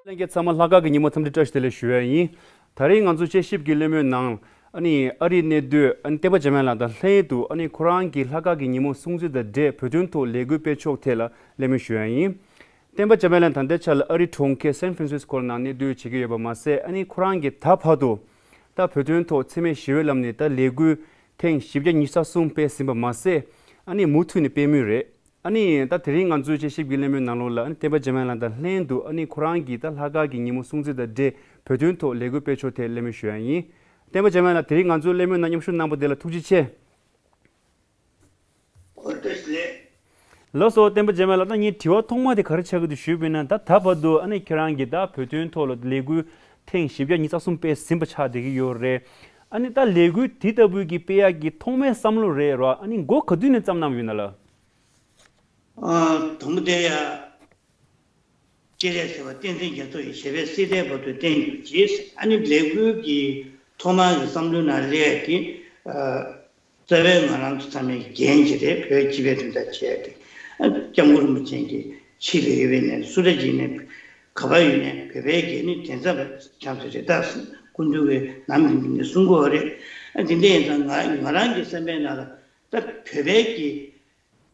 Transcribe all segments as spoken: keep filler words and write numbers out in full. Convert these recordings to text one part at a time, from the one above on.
ལྷན་རྒྱས་ཚང་མ་ལྷག་དཀར་གྱི་ཉིན་མོ་འཚམས་འདྲི་བཀྲ་ཤིས་བདེ་ལེགས་ཞུ་ཡ་ཡིན། ད་རེས་ང་ཚོ་དཔྱད་ཞིབ་ཀྱི་གླེང་མོལ་ནང་། ཨ་ནི་ཨ་རིའི་གནས་སྡོད་ཨ་ནི་བསྟན་པ་འཇམ་དབྱངས་ལགས་དང་ལྷན་དུ་ཨ་ནི་ཁོ་རང་གི་ལྷག་དཀར་གྱི་ཉིན་མོ་སྲུང་བརྩི་དང་འབྲེལ་བོད་དོན་ཐོག་ལས་འགུལ་སྤེལ་ཕྱོགས་ཐད་ལ་གླེང་མོལ་ཞུ་ཡ་ཡིན། བསྟན་པ་འཇམ་དབྱངས་ལགས་ད་ལྟའི་ཆར་ལ་ཨ་རིའི་གྲོང་ཁྱེར་སན་ཧྥ་རན་སིས་ཀོ་ནང་གནས་སྡོད་བྱེད་ཀྱི་ཡོད་པ་མ་ཟད། ཨ་ནི་ཁོ་རང་གིས་ད་བར་དུ་ད་བོད་དོན་ཐོག་འཚེ་མེད་ཞི་བའི་ལམ་ནས་ད་ལས་འགུལ་ཐེངས་བཞི་བརྒྱ་ཉི་ཤུ་རྩ་གསུམ་སྤེལ་ཟིན་པ་མ་ཟད། ཨ་ནི་མུ་མཐུད་ནས་སྤེལ་མུས་རེད། ཨ་ནི་ད་དེ་རིང་ང་ཚོའི་དཔྱད་ཞིབ་ཀྱི་གླེང་མོལ་ནང་ལོགས་ལ་ཨ་ནི་བསྟན་པ་འཇམ་དབྱངས་ལགས་དང་ལྷན་དུ་ཨ་ནི་ཁོ་རང་གིས་ད་ལྷག་དཀར་གྱི་ཉིན་མོ་སྲུང་བརྩི་དང་འབྲེལ་བོད་དོན་ཐོག་ལས་འགུལ་སྤེལ་ཕྱོགས་ཐད་གླེང་མོལ་ཞུ་ཡ་ཡིན། བསྟན་པ་འཇམ་དབྱངས་ལགས་དེ་རིང་ང་ཚོའི་གླེང་མོལ་ནང་མཉམ་ཞུགས་གནང་པ་དེ་ལ་ཐུགས་རྗེ་ཆེ། ཨོ་བཀྲ་ཤིས་བདེ་ལེགས། ལགས་སོ། བསྟན་པ་འཇམ་དབྱངས་ལགས། ད་ངའི་དྲི་བ་ཐོག་མ་དེ་ག་རེ་ཆགས་ཀྱི་འདུག་ཞུས་པ་ཡིན་ན། ད་ད་བར་དུ་ཨ་ནི་ཁྱེད་རང་གིས་ད་བོད་དོན་ཐོག་ལ་ལས་འགུལ་ཐེངས་བཞི་བརྒྱ་ཉི་ཤུ་རྩ་གསུམ་སྤེལ་ཟིན་པ་ཆགས་བསྡད་ཀྱི་ཡོད་རེད། ཨ་ནི་ད་ལས་འགུལ་དེ་ལྟ་བུའི་གི་སྤེལ་ཡག་གི་ཐོག་མའི་བསམ་བློ་རེད་ར། ཨ་ནི་འགོ་ག་དུས་ནས་བརྩམས་གནང་བ་ཡིན་ན་ལགས། ཨ། དང་པོ་དེ་ཡ། སྤྱི་ལས་ཟེར་བ་བསྟན་འཛིན་རྒྱ་མཚོ་ཡི་བྱེད་པའི་སྲིད་དེ་བར་དུ་བསྟན་རྒྱུ་གྱིས། ཨ་ནི་ལས་འགུལ་གྱི་ཐོག་མ་གི་བསམ་བློའི་ནང་སླེབས་ཡ་དེ། ཨ། རྩ་བའི་ང་རང་ཚོ་ཚང་མའི་འགན་ཅིག་རེད། བོད་སྤྱི་པའི་དོན་དག་བྱས་ཏེ། ཨ། སྐྱབས་མགོན་རིན་པོ་ཆེ་གི་ཕྱི་ལ་ཡོད་པའི་ནས་སུ་འདྲ་ཅིག་ནས་ག་པར་ཡོད་ནས་བོད་པའི་གི་ནི་དོན་དག་ཆགས་ཚུལ་རེད། ད་སྐུ་མདུན་གྱི་ནམ་རྒྱུན་ནས་གསུང་གི་ཡོད་རེད། ཨ། དེ་འདྲ་ཡིན་ཙང་ང་ང་རང་གི་བསམ་པའི་ནང་ལ་ད་བོད་པའི་གི་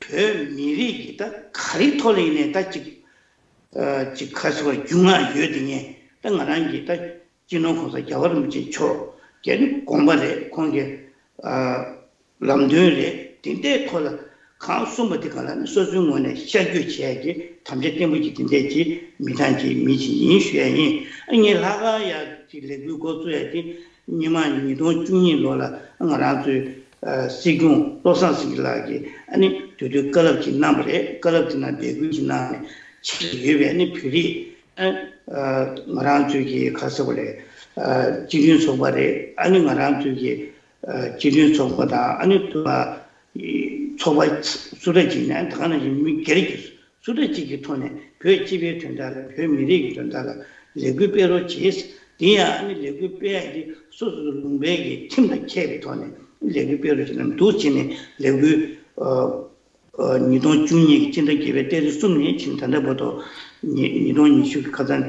བོད་མི་རིགས་ཀྱི་ད་ག་རེ་ཐོག་ལ་ཡིན་ནའི་ད་ཅིག་ཨ། ཅིག་ཁ་སོ་རྒྱུས་མངའ་ཡོད་དེ་ངས་ད་ང་རང་གིས་ད་སྤྱི་ནོར་གོང་ས་རྒྱལ་བ་རིན་པོ་ཆེ་མཆོག་གི་ནི་དགོངས་པ་རེད། ཁོང་གི་ཨ། ལམ་སྟོན་རེད། དེ་འདྲའི་ཐོག་ལ་གང་གསུངས་པ་དེ་ག་ལ་ནི་སོ་སོའི་ངོས་ནས་ཤར་བསྐྱོད་བྱས་ཀྱི་དམ་བཅའ་བརྟན་པོ་ཅིག་དེ་འདྲས་ཀྱི་མི་གྲངས་ཀྱི་མི་ཅིག་ཡིན་ཞུ་ཡ་ཡིན། ཨ། ངས་ལྷག་དཀར་ཡ་ཅིག་ལས་འགུལ་འགོ་བཙུགས་ཡ་དེ། སྔོན་མ་ཉིས་སྟོང་བཅུ་གཉིས་ལོ་ལ་ང་རང་ཚོའི་ཨ། སྲིད་སྐྱོང་བློ་བཟང་སེང་གེ་ལགས་ཀྱིས་ཨ་ནི་དེ་དུས་བཀའ་སློབ་ཅིག་གནང་བ་རེད། བཀའ་སློབ་དེ་ནང་འབོད་སྐུལ་ཅིག་གནང་ནས་ཕྱི་ལ་ཡོད་པའི་ཨ་ནི་བོད་རིགས་ཨ། ང་རང་ཚོའི་གི་ག་རེ་ཟེར་དགོས་རེད། ཨ། སྤྱི་མཐུན་ཚོགས་པ་རེད། ཨ་ནི་ང་རང་ཚོའི་གི་ཨ། སྤྱི་མཐུན་ཚོགས་པ་དང་ཨ་ནི་ཚོགས་པ་སུ་འདྲ་ཅིག་ནས་ད་ག་ནང་བཞིན་མི་སྒེར་གྱི་སུ་འདྲ་གཅིག་གི་ཐོག་ནས་བོད་སྤྱི་པའི་དོན་དག་ལ་བོད་མི་རིགས་ཀྱི་དོན་དག་ལ་ལས་འགུལ་སྤེལ་རོགས་གྱིས། དེ་ཡང་ཨ་ནི་ལས་འགུལ་སྤེལ་ཡག་དེ་སོ་སོ་སོ་ལུང་པའི་གི་ཁྲིམས་དང་འཁེལ་བའི་ཐོག་ནས་ལས་འགུལ་སྤེལ་རོགས་གྱིས་ལབ་འདུག་བྱས་ནས་ལས་འགུལ་ཨ། ཨ། ཉིས་སྟོང་བཅུ་གཉིས་ཀྱི་སྤྱི་ཟླ་བརྒྱད་པའི་ཏ་རིག་གསུམ་ནས་ཕྱིན་ད་ལྟ་བར་དུ་ཉིས་ཉིས་སྟོང་ཉི་ཤུ་གི་ཁ་སང་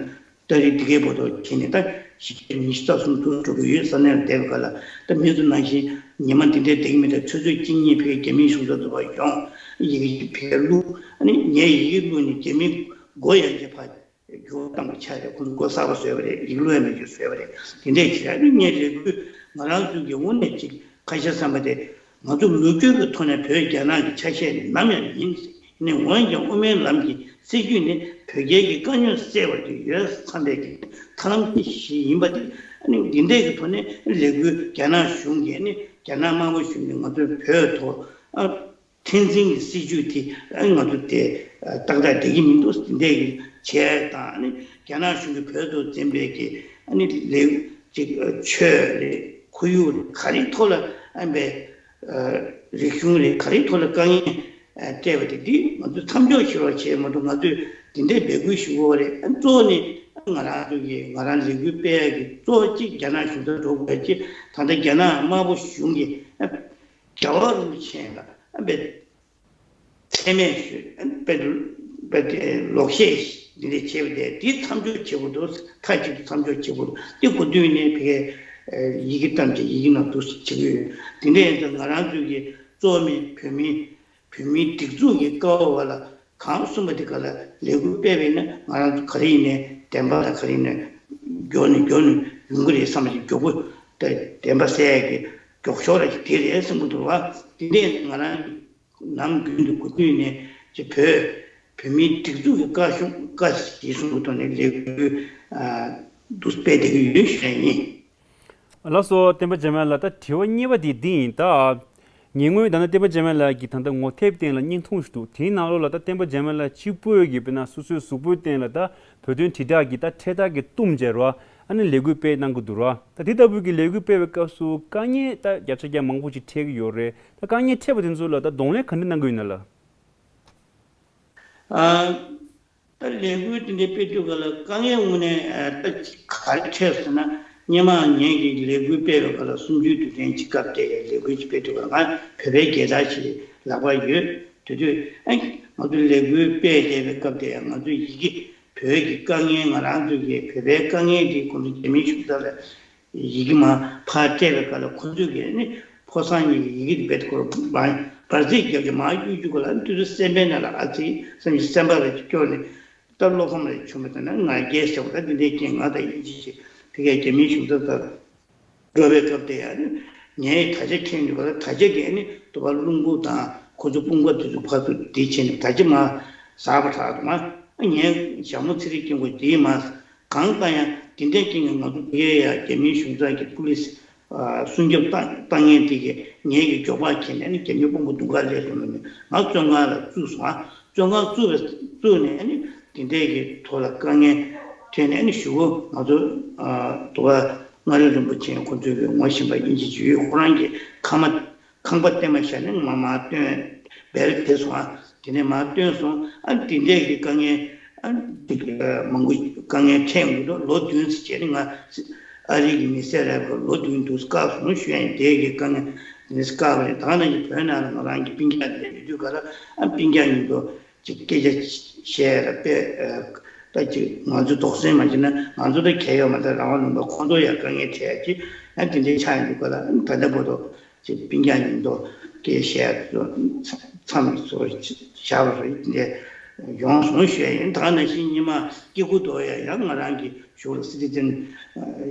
ཏ་རིག་འདི་གའི་བར་དུ་ཕྱིན་ནས་ད་བཞི་བཅུ་ཉི་ཤུ་རྩ་གསུམ་དུ་འགྲོ་གི་ཡོད། ས་གནས་ལ་བསྡད་པའི་སྐབས་ལ་ད་མི་ཚོ་ནང་བཞིན་ཉི་མ་འདི་འདྲའི་བསྡད་ཀྱི་མེད། ད་ཆུ་ཚོད་གཅིག་གཉིས་ཕ་གིའི་རྒྱ་མིའི་གཞུང་ཚབ་ཚོ་བར་ཡོང་། ཡི་གེ་ཕ་གིར་བླུགས། ཨ་ནི་ངས་ཡི་གེ་བླུགས་ནས་རྒྱ་མི་མགོ་ཡང་བྱས་ཕར་འགྱུར་བ་བཏང་བ་ཆགས་ཏེ་ཁོང་ཚོ་མགོ་གསར་པ་བཟོས་པ་རེད། ཡི་གེ་བླུགས་ཡ་མེད་རྒྱུ་བཟོས་པ་རེད། དེ་འདྲས་བྱས་ཨ་ནི་ངས་ལས་འགུལ་ང་རང་ཚོའི་གི་དངོས་གནས་ཅིག་ཁ་ཤས་བསམ་པ་དེ། ང་ཚོ་ལོ་རྒྱུས་ཀྱི་ཐོག་ནས་བོད་རྒྱ་ནག་གི་ཆ་ཤས་ནི་ནམ་ཡང་མིན། ནི་འོན་ཀྱང་དབུ་མའི་ལམ་གྱི་སྲིད་བྱུས་ནི་བོད་རྒྱའི་གི་དཀའ་རྙོག་སེལ་བར་དུ་ཡོད་བསམ་པའི་གི་ཐབས་ལམ་ཅིག་ཞིག་ཡིན་པ་དེ། ཨ་ནི་འདི་འདྲའི་གི་ཐོག་ནས་ལས་འགུལ་རྒྱ་ནག་གཞུང་གིས་ནི་རྒྱ་ནག་དམར་པོ་གཞུང་གིས་ང་ཚོའི་བོད་ཐོག་ཨ། འཐབ་འཛིང་གི་སྲིད་བྱུས་དེ་ཨ་ནི་ང་ཚོ་དེ་ཏག་ཏག་བསྡད་ཀྱི་མི་འདུག་འདི་འདྲའི་གི་བྱས་དང་ཨ་ནི་རྒྱ་ནག་གཞུང་གིས་བོད་ཐོག་འཛིན་པའི་གི་ཨ་ནི་ལས་ཅིག་ཆོས་རེད། ཁོར་ཡུག་རེད། ག་རེའི་ཐོག་ལ་ཨ་ནི་རིག་གཞུང་རེད། ག་རེའི་ཐོག་ལ་དཀའ་ངལ་སྤྲད་པ་དེ་འདི་ང་ཚོས་མཚམས་འཇོག་བྱེད་རོགས་བྱས་མ་གཏོགས་ང་ཚོས་འདི་འདྲའི་འབོད་སྐུལ་ཞུ་དགོས་རེད། ཨ་ནི་གཙོ་བོ་ནི་ང་རང་ཚོ་གི་ང་རང་ལས་འགུལ་སྤེལ་ཡག་གི་གཙོ་བོ་གཅིག་རྒྱ་ནག་གཞུང་ཚབ་འགྲོ་དགོས་གཅིག་ད་ལྟ་རྒྱ་ནག་དམར་པོ་གཞུང་གི་རྒྱལ་བ་རིན་པོ་ཆེ་ལ་ཨ་ནི་མཚན་སྨད་ཞུས། དཔེ་དཔེ་དེ་ལོག་བཤད་འདི་འདྲ་བྱས་པ་དེ་འདི་མཚམས་འཇོག་བྱེད་དགོས་འདུག་མཐའ་གཅིག་ཏུ་མཚམས་འཇོག་བྱེད་དགོས་འདུག་འདི་གོ་དུས་ནས་ཕ་གིའི་ཡི་གེ་བཏང་བྱས་ཡི་གེ་ནང་འདུག་སེ་བྱེད་ཀྱི་ཡོད། དེ་འདྲ་ཡིན་ཙང་ང་རང་ཚོའི་གི་གཙོ་བོ་མི་བོད་མི་བོད་མིའི་སྒྲིག་འཛུགས་ཀྱི་ཀ་བ་བ་ལ་གང་གསུངས་པ་དེ་ག་ལ་ལས་འགུལ་སྤེལ་བས་ན་ང་རང་ཚོ་ག་རེ་ཡིན་ནའི་བདེན་པ་ལ་ག་རེ་ཡིན་ནའི་མགྱོགས་ནས་མགྱོགས་ནས་ཡོང་གི་རེད་བསམ་པ་ཞིག་མགྱོགས་པོ་དེ་བདེན་པ་གསལ་ཡག་གི་མགྱོགས་ཤོག་ར་ཞིག་དེ་རེད་བསམ་གྱི་འདུག་བ། དེ་འདྲ་ཡིན་ཙང་ང་རང་། ནམ་རྒྱུན་དུ་གོ་དུས་ནས་ཀྱི་བོད་བོད་མིའི་སྒྲིག་འཛུགས་ཀྱི་བཀའ་ཤོག་བཀའ་ཞིག་གསུང་གི་ཐོག་ནས་ལས་འགུལ་འདུག་སྤེལ་བསྡད་ཀྱི་ཡོད་ཞུ་ཡ་ཡིན། ལགས་སོ། བསྟན་པ་འཇམ་དབྱངས་ལགས། ད་དྲི་བ་གཉིས་པ་དེ་འདི་ཡིན་ད། ཉེ་སྔོན་ད་ནི་བསྟན་པ་འཇམ་དབྱངས་ལགས་ཀྱི་ད་ལྟ་ངོ་དེབ་སྟེང་ལ་བརྙན་ཐུང་ཞིག་འདུག་དེའི་ནང་ལོགས་ལ་ད་བསྟན་པ་འཇམ་དབྱངས་ལགས་གཅིག་པོས་ཀྱི་དཔེར་ན་སོ་སོའི་གཟུགས་པོའི་སྟེང་ལ་ད་བོད་དོན་དྲིལ་བསྒྲགས་ཀྱི་ད་འཕྲེད་དར་གྱི་བཏུམས་བྱས་རོ། ཨ་ནི་ལས་འགུལ་སྤེལ་གནང་གི་འདུག་ར། ད་དེ་ལྟ་བུའི་གི་ལས་འགུལ་སྤེལ་བའི་སྐབས་སུ་དཀའ་ངལ་ད་བརྒྱ་ཆ་བརྒྱ་མང་པོ་ཅིག་འཕྲད་ཀྱི་ཡོད་རེད། ད་དཀའ་ངལ་འཕྲད་པ་དེ་ཚོ་ལ་ད་གདོང་ལེན་ག་འདྲ་གནང་གི་ཡོད་ན་ལགས། ཨ། ད་ལས་འགུལ་དེ་འདྲ་སྤེལ་དུས་ག་ལ་དཀའ་ངལ་དངོས་གནས་ད་ག་རེ་འཕྲད་ཟེར་ན། སྔོན་མ་ངེད་ཀྱིས་ལས་འགུལ་སྤེལ་བའི་སྐབས་ལ་གསུམ་བཅུའི་དུས་དྲན་གྱི་སྐབས་དེ་ལས་འགུལ་ཅིག་སྤེལ་དུས་ག་ལ་ང་བོད་པའི་རྒྱལ་དར་ཞིག་ལག་པར་ཡོད། དེ་དུས་ཨ་ང་ཚོ་ལས་འགུལ་སྤེལ་བསྡད་པའི་སྐབས་དེ་ང་ཚོ་ཡི་གེ་བོད་ཀྱི་དཀའ་ངལ། ང་རང་ཚོ་གི་བོད་པའི་དཀའ་ངལ་དེ་ཁོང་ཚོ་རྒྱ་མིའི་གཞུང་ཚབ་ལ་ཡི་གེ་མར་ཕར་སྤྲད་པའི་སྐབས་ལ། ཁོང་ཚོས་ཀྱིས་ནི་ཕོ་གསར་གཉིས་ཀྱི་ཡི་གེ་དེ་རྦད་དེ་ཁོ་རང་འབར་རྫས་བརྒྱབ་བྱས་མར་གཡུག་རྒྱུ་ག་ལ། དུས་ཚོད་གསར་པའི་ནང་ལ་ཨ་ཙི་བསམ་གཞིག་གསར་པ་རེ་སྐྱོར་ནས། ད་བློ་ཕམ་རེ་བྱུང་བ་དང་། ང་རྒྱལ་ཟེར་བ་ད་འདི་འདྲའི་རྐྱེན། ང་དང་དབྱིན་ཇི་བྱས་ཕ་གིའི་རྒྱ་མིའི་གཞུང་ཚབ་དང་འགྲོ་བའི་སྐབས་དེ་ཡང་ནི། ངས་ད་ཆ་མཁྱེན་འདུག་ག་ལ། ད་ཆ་གས་ནི་དུ་བ་རླུང་བུ་དང་ཁོ་ཚོ་དཔུང་པ་དེ་ཚོ་ཕར་ཚུར་འདི་བྱས་ནས། ད་ཆ་མར་ཟགས་པ་དྲག་འདུག་མ། ངས་ཞྭ་མོ་ཚེ་རིང་སྐྱིད་མགོ་དེའི་མར་གང་ལྟར་ཡང་དེ་འདྲའི་རྐྱེན་གྱིས་ང་ཚོ་ཕ་གིའི་ཡ་རྒྱ་མིའི་གཞུང་ཚབ་ཀྱི་པུ་ལིས་ཨ་སྲུང་སྐྱོབ་བཏང་བཏང་མཁན་དེ་གིས་ངེད་ཀྱི་མགྱོགས་པར་ཁྱེར་ནས་ནི་རྒྱ་མིའི་དཔུང་པ་མདུན་ཁར་སླེབས་སོང་ནས་ང་བཙོན་ཁང་ལ་བཙུགས་སོང་ཨ། བཙོན་ཁང་བཙུགས་པའི་བཙུགས་ནས་ནི་དེ་འདྲའི་གི་ཐོག་ལ་དཀའ་ངལ་འཕྲད་ནས་ནི། གཞུག་གུ་ང་ཚོ་ཨ་དུ་བ་མངའ་རིས་རིན་པོ་ཆེ་ཁོང་ཚོས་གི་ངོ་ཤེས་པ་དབྱིན་ཇི་ཇུས་ཡོད། ཁོ་རང་གི་ཁང་པ་ཁང་པ་བརྟན་མ་བཞག་ནས་མར་མར་བཏོན། བེལ་དེ་སོང་ཨ། དེ་ནས་མར་བཏོན་སོང་ཨ། དེ་འདྲས་ཀྱི་དཀའ་ངལ་ཨ། འདི་མང་པོ་དཀའ་ངལ་འཕྲད་ཡོང་གི་འདུག་ལོ་བདུན་ཙམ་བྱས་ནས་ང་ཨ་རི་གི་མི་སེར་རག་པར་ལོ་བདུན་འདུག་བཀག་སོང་ཞུ་ཡ་ཡིན། དེ་གི་དཀའ་ངལ་དེ་ནས་བཀག་པ་རེད། ད་ནང་གི་བོད་ནང་ལ་ང་རང་གི་སྤུན་ཀྱག་དེ་ཡོད་དུས་ག་ལ་ཨ། སྤུན་ཀྱག་མཉམ་དུ་ཅིག་སྐད་ཆ་བཤད་ཡ་ལ་དཔེ་ད་ཅིག་ང་ཚོ་དོགས་ཟོན་མ་བྱས་ན། ང་ཚོ་ད་གལ་ཡོད་མ་རེད། རང་དབང་ལུང་པ་ཁོང་ཚོ་ཡང་དཀའ་ངལ་འཕྲད་ཡ་ཅིག་ཨ། དེ་འདྲའི་ཆགས་ཡོང་དུས་ག་ལ་ཨ། ད་ལྟ་བར་དུ་ཅིག་སྤུན་ཀྱག་མཉམ་དུ་སྐད་བཤད་མཚམས་སུ་བཞག་པ་རེད། དེ་འདྲ་ཡོང་སོང་ཞུ་ཡ་ཡིན། ད་ནང་བཞིན་ཉི་མ་སྐྱེ་དགུ་ཐོག་ཡ་ཡང་ང་རང་གི་གཞུང་ལ་སི་ཊི་ཛེན་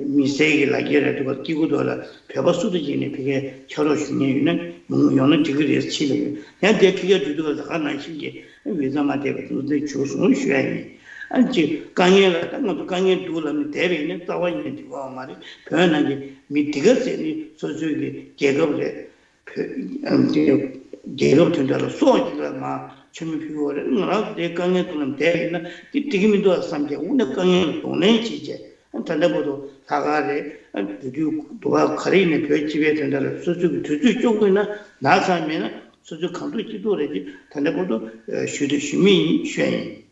མི་སེར་གྱི་ལག་འཁྱེར་རག་དུས་ག་ལ་སྐྱེ་དགུ་ཐོག་ལ་བོད་པ་སུ་དང་གཅིག་ནས་ཕ་གིར་ཕྱག་རོགས་ཞུ་མཁན་ཡོད་ན་ཡོང་ཡོང་ན་འགྲིག་གི་རེད། ཕྱི་ལ་ཡོད་ཡང་དེ་ཕ་གིར་འགྲོ་དུས་ག་ལ་ད་ག་ནང་བཞིན་གྱི་བི་ཛ་མ་བསྡད་པ་དེ་ཚོ་བྱུང་སོང་ཞུ་ཡ་ཡིན། ཨ་ཅིག་དཀའ་ངལ་ལ་ད་ང་ཚོ་དཀའ་ངལ་འདུག་ལབ་ནས་བསྡད་པ་ཡིན་ན་རྩ་བ་ཉིད་ནས་འགྲིག་གི་ཡོད་མ་རེད། བོད་ནང་གི་མི་འདི་ག་ཟེར་ནས་སོ་སོའི་གི་རྒྱལ་ཁབ་རེད། བོད་ཨ་དེ་རྒྱལ་ཁབ་དོན་དག་ལ་སྲོག་གཅིག་ལ་མར་མཆོད་མེ་ཕུལ་གི་ཡོད་རེད། ང་རང་ཚོ་དེ་དཀའ་ངལ་འདུག་ལབ་བསྡད་པ་ཡིན་ན་དེ་འགྲིག་གི་མི་འདུག་ཨ་བསམ་བྱས་དངོས་གནས་དཀའ་ངལ་ལ་གདོང་ལེན་བྱེད་བྱས། ད་ལྟ་བར་དུ་ལྷག་དཀར་རེད། ཨ་དེ་དུས་འདུག་ག་ག་རེ་ཡིན་ནའི་བོད་སྤྱི་པའི་དོན་དག་ལ་སོ་སོའི་གི་དུས་ཚོད་སྐྱོ་པོ་ཡིན་ན་ན་ཚ་མེད་ན་སོ་སོའི་གང་ཐུབ་ཅི་ཐུབ་རེ་ཅིག་ད་ལྟ་བར་དུ་ཞུ་དང་ཞུ་མུས་ཡིན་ཞུ་ཡ་ཡིན།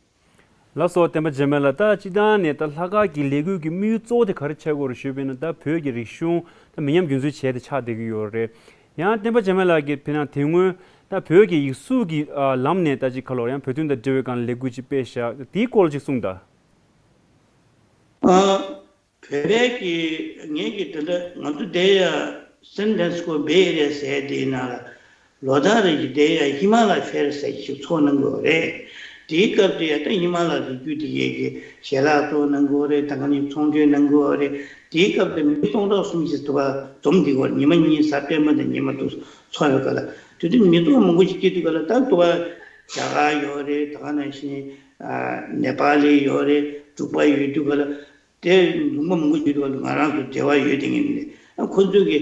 ལགས་སོ། བསྟན་པ་འཇམ་དཔལ་ལགས། ད་སྤྱིར་བཏང་ནས་ད་ལྷག་དཀར་གྱི་ལས་འགུལ་གྱི་དམིགས་ཡུལ་གཙོ་བོ་དེ་ག་རེ་ཆགས་ཀྱི་ཡོད་རེད་ཞུས་པ་ཡིན་ན། ད་བོད་ཀྱི་རིག་གཞུང་ད་མི་ཉམས་རྒྱུན་འཛིན་བྱས་ཏེ་ཆགས་བསྡད་ཀྱི་ཡོད་རེད། ཡང་བསྟན་པ་འཇམ་དཔལ་ལགས་ཀྱིས་དཔེར་ན་དེ་སྔོན་ད་བོད་ཀྱི་ཡིག་གཟུགས་ཀྱི་ཨ་ལམ་ནས་ད་ཅིག་ག་ལབ་རེད། ཡང་བོད་དོན་དང་འབྲེལ་བའི་སྒང་ལ་ལས་འགུལ་ཅིག་སྤེལ་བཞག་དེའི་སྐོར་ལ་ཅིག་གསུངས་དང་། ཨ། བོད་པའི་གི་ངེད་ཀྱི་དེ་འདྲ་ང་ཚོ་བསྡད་ཡ་སན་ཕྲན་སི་ཀོ་བྷེ་ཨེ་རི་ཡ་ཟེར་དེའི་ནང་ལ་ལོ་ལྟར་རེ་གི་བསྡད་ཡ་ཧི་མ་ལ་ཕེར་ཟེར་ཞིག་ཚོགས་གནང་གི་ཡོད་རེད། དེའི་སྐབས་དེ་ཡ་ད་ཧི་མ་ལ་རི་རྒྱུད་དེ་གའི་གི་ཞལ་ལག་ཚོགས་གནང་གི་ཡོད་རེད། ད་ག་ནས་ཚོང་མཁན་གནང་གི་ཡོད་རེད། དེའི་སྐབས་དེ་མི་སྟོང་ཕྲག་གསུམ་ཞིག་འདུག་ག་འཛོམས་བསྡད་ཡོད་རེད། ཉི་མ་གཉིས་གཟའ་སྤེན་པ་དང་ཉི་མ་འདུག་ཚོགས་པའི་སྐབས་ལ་དེ་དུས་མི་སྟོང་མང་པོ་ཞིག་སྐྱེས་དུས་སྐབས་ལ་ད་འདུག་ག་རྒྱ་གར་ཡོད་རེད། ད་ག་ནང་བཞིན་ཨ་ནེ་པ་ལི་ཡོད་རེད། འབྲུག་པ་ཡོད་དུས་སྐབས་ལ། དེ་ལུང་པ་མང་པོ་ཞིག་ཏུ་ང་རང་ཚོ་འབྲེལ་བ་ཡོད་དེ་ངེས་ནས། ཨ་ཁོ་ཚོས་ཀྱི་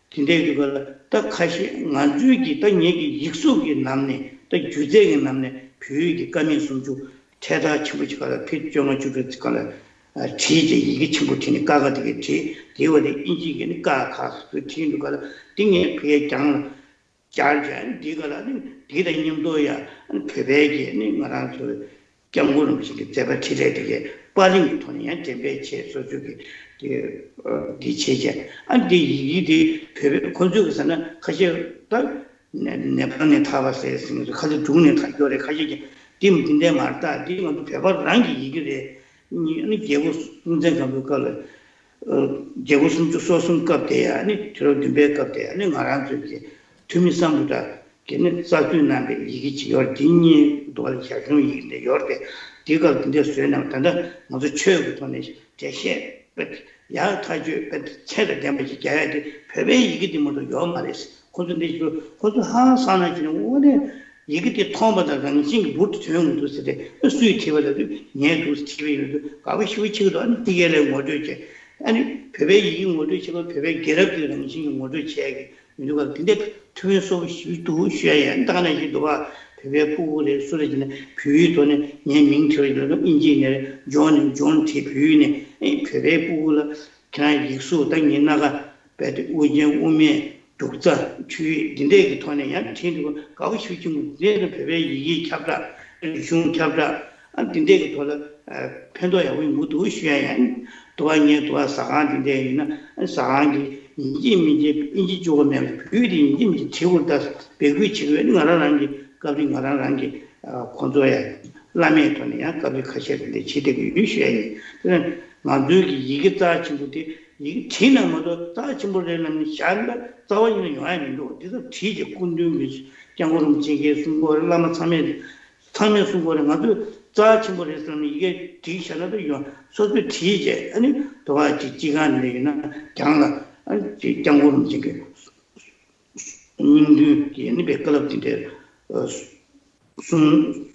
དེ་འདྲའི་དུས་སྐབས་ལ་ད་ཁ་ཤས་ང་ཚོའི་གི་ད་ངེད་ཀྱི་ཡིག་གཟུགས་ཀྱི་ནང་ནས་ད་སྒྱུ་རྩལ་གྱི་ནང་ནས་བོད་ཡིག་གི་ཀ་མད་སུམ་ཅུ་ཕྲེད་དར་ཆེན་པོ་ཅིག་སྒང་ལ་ཕེབས་བཅོ་ལྔ་བཅུ་དྲུག་ཙམ་སྒང་ལ་ཨ་བྲིས་ཏེ་ཡི་གེ་ཆེན་པོ་བྲིས་ནས་ཀ་ཁ་དེ་གའི་བྲིས། དེའི་འོག་ལ་དབྱིན་ཇིའི་གི་ནི་ཀ་ཁ་སོགས་བྲིས་འདུག་ག་ལ། དེ་ངས་ཕ་གིར་བསྐྱངས་ལ། བསྐྱར་བྱས་འདི་ག་ལ་ནི་འདི་དང་མཉམ་དུ་ཡང་བོད་པའི་གི་ནི་ང་རང་ཚོའི་སྐྱབས་མགོན་རིན་པོ་ཆེ་གི་མཛད་པ་འཕྲིན་ལས་དེ་གའི་པར་ལེན་གྱི་ཐོག་ནས་ཡང་འགྲེམས་སྤེལ་བྱས། སོ་སོ་གི་འདི་འདི་བྱས་བྱས། ཨ་འདི་ཡི་གེ་འདི་བོད་པའི་ཁོང་ཚོས་གི་ཟེར་ན་ཁ་ཤས་ད་ནེ་པཱལ་ནས་ཐར་པ་ཟེར་ཟིན་ཚོ་ཁ་ཤས་འབྲུག་ནས་ཐར་རྒྱུ་རེད། ཁ་ཤས་ཀྱིས་འདི་མི་འདི་འདྲས་མ་རེད། ད་འདི་ང་ཚོ་བོད་པ་རང་གི་ཡི་གེ་རེད། ཨ་ནི་རྒྱལ་པོ་སྲོང་བཙན་སྒམ་པོའི་སྐབས་ལ། རྒྱལ་པོ་སུམ་ཅུ་སོ་གསུམ་སྐབས་དེ་ཡང་ནི་དུས་རབས་བདུན་པའི་སྐབས་དེ་ཡང་ནི་ང་རང་ཚོའི་གི་ཐུ་མི་སམ་བྷོ་ཊ་གིས་ནི་གསར་གཏོད་གནང་པའི་ཡི་གེ་ཅིག་ཡོད་རེད། འདི་གཉིས་འདུག་ག་ལ་ཞབས་ཞུ་ཡི་གེ་འདི་ཡོད་རེད། དེ་སྐབས་དེ་འདྲ་བཟོས་གནང་བ། ད་ལྟ་ང་ཚོ་ཆོས་ཀྱི་ཐོག་ནས་འགྲེལ་བཤད་དཔེ་ཡག་ཐག་ཆོད་དཔེ་ཚད་དང་ལྡན་པ་ཞིག་རྒྱག་ཡ་དེ་བོད་པའི་ཡི་གེ་འདི་མ་གཏོགས་ཡོད་མ་རེད། ཁོ་ཚོ་འདི་ཞིག་ཁོ་ཚོ་ཧང་སང་ན་བྱས་ནས་དངོས་གནས། ཡི་གེ་དེ་མཐོང་བ་དང་རང་བཞིན་གྱིས་འབུར་དུ་ཐོན་ཡོང་གི་འདུག་ཟེར་ཏེ། སུས་བྲིས་པ་ལབ་དུས་ངས་འདུག་ཟེར་བྲིས་པ་ཡིན་ལབ་དུས་དགའ་པོ་ཞེ་པོ་བྱེད་ཀྱི་འདུག་ཨ་ནི་ཕ་གིར་ལ་ངོ་སྤྲོད་བྱས། ཨ་ནི་བོད་པའི་ཡི་གེ་ངོ་སྤྲོད་བྱེད་སྐབས་བོད་པའི་རྒྱལ་རབས་ཀྱི་རང་བཞིན་གྱིས་ངོ་སྤྲོད་བྱས་ཀྱི་མི་འདུག་ག་དེ་འདྲའི་ཐུ་བྷོད་སོགས་ཞིག་འདུག་ཞུ་ཡ་ཡིན། ད་ག་ནང་བཞིན་འདུག་ག་བོད་པའི་སྤུ་གུ་རེད། སུ་རེད་ཅེ་ན་བོད་ཡིག་ཐོག་ནས་ངས་མིང་བྲིས་པ་ཡིན་ལབ་དུས་དབྱིན་ཇིའི་ནས་ཇོན་ནས་ཇོན་བྲིས། བོད་ཡིག་ནས་ཨེ་བོད་པའི་སྤུ་གུ་ལ་ཁྱེད་རང་ཡིག་གཟུགས་ད་ངའི་སྣ་ཁ་རྦད་དེ་དབུ་ཅན་དབུ་མེད་འབྲུག་རྩ་ཆོས་ཡིག་འདི་འདྲས་ཀྱི་ཐོག་ནས་ཡང་བྲིས་འདུག་དགའ་པོ་ཞེ་པོ་བྱུང་། འདི་འདྲས་བོད་པའི་ཡི་གེ་ཁྱབ་བསྒྲགས། རིག་གཞུང་ཁྱབ་བསྒྲགས། ཨ་འདི་འདྲས་ཀྱི་ཐོག་ལ་ཨ་ཕན་ཐོགས་ཡག་པོ་ཡོང་གི་འདུག་ཞུ་ཡ་ཡིན། དུ་བ་ངས་དུ་བ་ཟ་ཁང་འདི་འདྲས་ཡིན་ན་ཨ་ཟ་ཁང་གི་ཡིན་གཅིག་མིན་གཅིག་ཨིན་ཇི་བཅུག་གི་མེད་པ་བོད་ཡིག་དེ་ཡིན་གཅིག་མིན་གཅིག་བྲིས་དགོས། ད་འབོད་སྐུལ་བྱེད་དགོས། ང་རང་རང་གི་སྐབས་རིང་ང་རང་རང་གི་ཨ་ཁོང་ཚོ་ཡ་ བླ་མེད་ཐོག་ནས་ཡང་དཀའ་ལས་ཁ་ཤས་རེ་འདི་བྱེད་བསྡད་ཀྱི་ཡོད་ཞུ་ཡ་ཡིན། དེ་ནས་ང་ཚོའི་གི་ཡི་གེ་རྩ་ཆེན་པོ་དེ་ཡི་གེ་བྲིས་ན་མ་གཏོགས་རྩ་ཆེན་པོ་རེད་ལབ་ནས་བཞག་ན་རྩ་བ་ཉིད་ནས་ཡོང་ཡ་མི་འདུག་དེ་ཚོ་བྲིས་ཀྱི་སྐུ་མདུན་གྱི་སྐྱབས་མགོན་རིན་པོ་ཆེ་གིས་གསུང་གི་ཡོད་རེད། བླ་མ་ཚང་མས་ཚང་མས་གསུང་གི་ཡོད་རེད། ང་ཚོས་རྩ་ཆེན་པོ་རེད་བསམ་ནས་ཡི་གེ་བྲིས་བཞག་ན་ད་ཡོང་སོ་སོས་བྲིས་བྱས་ཨ་ནི་དོ་བ་ཅིག་སྤྱི་ཁང་ནས་ཡིན་ན་གྱང་ལ་ཨ་ནི་སྐྱབས་མགོན་རིན་པོ་ཆེ་གི་སྙིང་དོན་གྱི་ནི་བའི་བཀའ་སློབ་དེ་འདྲའི་གསུང་